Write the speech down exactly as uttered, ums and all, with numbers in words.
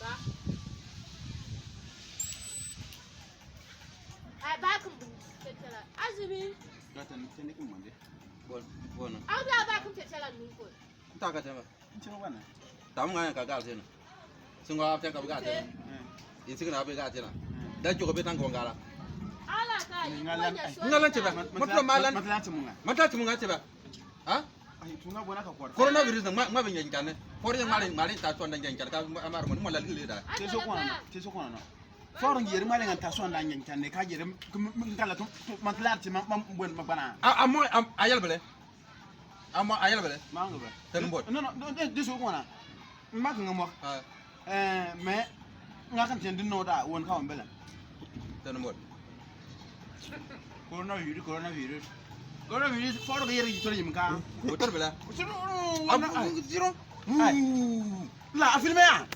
Ba. Ai, ba kin bin tetela. Azumi. Gatan, tene kin mande. Bon, bon. Au ba, ba kin tetela nun ko. Nta ka tema. Nti wana. Tamu nga ka gal tena. Singo after ka buga tena. Eh. Insigna be ga tena. Eh. Da jogo be tango ngala. Ala ka. Ngalan, ai. Ngalan teba. Matla, matla timunga. Matla timunga teba. Ha? Ai, tunga bona ka kwar. Coronavirus na ma, ma be nyan kane. Fori mali, mali ta so nda nyan kane. Ka amar mo mo la lili da. Teso kona, teso kona. Fori ngiri mali ngan ta so nda nyan kane. Ka jere, m-, m-, m-, ngala tum, tum, matla ti ma, ma, buen, ma bana. A, amo, am, ayal bele. Amo, ayal bele. Ma nga be. Tene mbot. No, no, no, de, de so kona. Ma ka nga mo. Ah. Eh, me, nga kan tien din no da, won ka won bela. Tene mbot. Coronavirus, coronavirus. Coronavirus, foro ga yere jitore yim ka. Botor bela. Zero, zero. Ai. La, a filme ya.